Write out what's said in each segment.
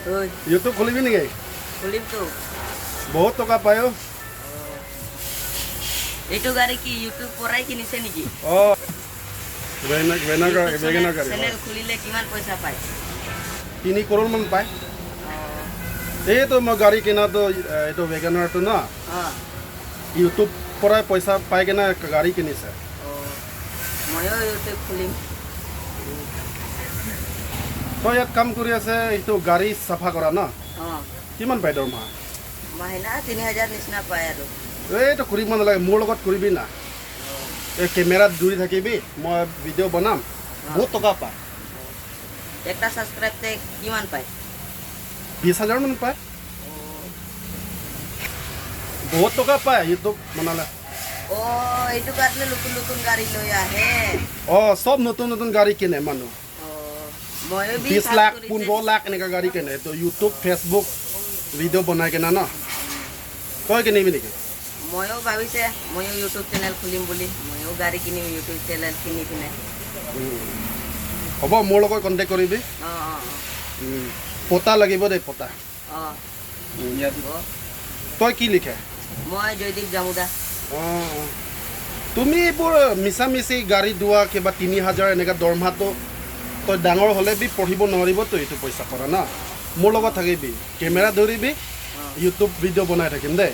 ঐ। ইউটিউব খুলিবি নেকি? খুলিমতো। বহুত টকা পায় অ'। এইটো গাড়ী কি ইউটিউব পৰাই কিনিছে নেকি? অঁ, ৱেগনাৰ ৱেগনাৰ গাড়ী। চেনেল খুলিলে কিমান পইচা পায়? 3 কৰোৰ মান পায়। এইটো মই গাড়ী কিনাটো, এইটো ৱেগনাৰটো ন, ইউটিউব পৰাই পইচা পাই কিনে গাড়ী কিনিছে। অঁ, ময়ো ইউটিউব খুলিম। তই ইয়াত কাম কৰি আছে, এইটো গাড়ী চাফা কৰা ন? অঁ। কিমান পায় দৰমহা? মাহিনা 3000 নিচিনা পায় আৰু। এইটো কৰিব নালাগে, মোৰ লগত কৰিবি না। এই কেমেৰাত দৌৰি থাকিবি, মই ভিডিঅ' বনাম, বহুত টকা পায়। একটা ছাবস্ক্ৰাইবতে কিমান পায়? 20,000মান পায়। বহুত টকা পায় ইউটিউব বনালে। অঁ, এইটো কাৰণে নতুন নতুন গাড়ী লৈ আহে। অঁ, চব নতুন নতুন গাড়ী কিনে মানুহ। অঁ, ময়ো বি 20 ভাল লাখ, কৰিছে। 15 লাখ এনেকুৱা গাড়ী কিনে। এইটো ইউটিউব, ফেচবুক ভিডিঅ' বনাই কিনে ন। তই কিনিবি নেকি? ময়ো ভাবিছে ময়ো ইউটিউব চেনেল খুলিম বুলি। ময়ো গাড়ী কিনিম ইউটিউব চেনেল কিনি পিনে। হ'ব, মোৰ লগত কণ্টেক্ট কৰিবি। অঁ অঁ পতা লাগিব দেই, পতা। অঁ অঁ হ'ব। তই কি লিখে? মই জয়দীপ জামুদা। অঁ, তুমি এইবোৰ মিছা মিছি গাড়ী ধোৱা, কিবা 3000 এনেকুৱা দৰমহাটো, তই ডাঙৰ হ'লে বি পঢ়িব নোৱাৰিবতো এইটো পইচা পৰা ন। মোৰ লগত থাকিবি, কেমেৰা ধৰিবি, ইউটিউব ভিডিঅ' বনাই থাকিম দেই।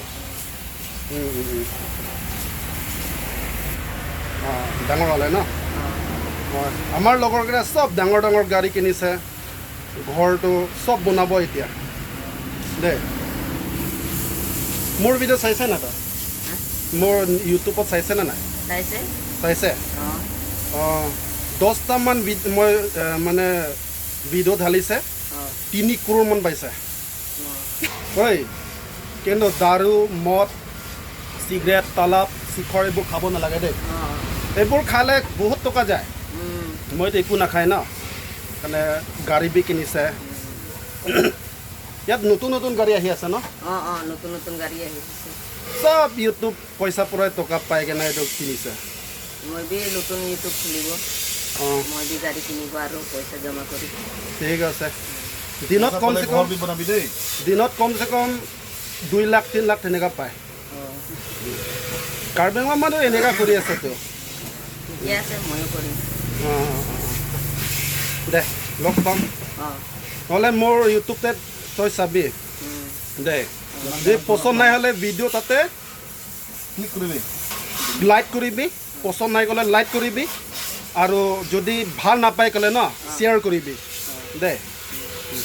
উম, উম, উম। অঁ, ডাঙৰ হ'লে ন। হয়, আমাৰ লগৰকেইটা চব ডাঙৰ ডাঙৰ গাড়ী কিনিছে, ঘৰটো চব বনাব এতিয়া দেই। মোৰ ভিডিঅ' চাইছে নাই তই? হা? মোৰ ইউটিউবত চাইছে নে নাই? চাইছে। চাইছে? অঁ। অঁ, 10টামান মই মানে ভিডিঅ' ঢালিছে, 3 কৰোৰমান পাইছে। ঐ, কিন্তু দাৰু, মদ, চিগাৰেট, তালাপ, চিখৰ এইবোৰ খাব নালাগে দেই। এইবোৰ খালে বহুত টকা যায়। মইতো একো নাখায় ন, মানে গাড়ী বি কিনিছে। ইয়াত নতুন নতুন গাড়ী আহি আছে ন? অঁ অঁ নতুন নতুন গাড়ী আহিছে। চব ইউটিউব পইচা পৰাই টকা পাই কেনে এইটো কিনিছে। মই বি নতুন ইউটিউব খুলিব। মই বি গাড়ী কিনিব আৰু পইচা জমা কৰি। ঠিক আছে, দিনত কমচে কম ঘৰ বি বনাবি দেই। দিনত কমচে কম 2 লাখ, 3 লাখ তেনেকুৱা পায়। কাৰ্বি আংলং মানুহ এনেকুৱা কৰি আছে তো। ঠিকে আছে, ময়ো কৰিম। অঁ, দে, লগ পাম। অঁ। নহ'লে মোৰ ইউটিউবতে তই চাবি। দে, যদি পচন্দ নাই হ'লে ভিডিঅ' তাতে ক্লিক কৰিবি। লাইক কৰিবি, পচন্দ নাই ক'লে লাইক কৰিবি, আৰু যদি ভাল নাপাই ক'লে ন, শ্বেয়াৰ কৰিবি দে।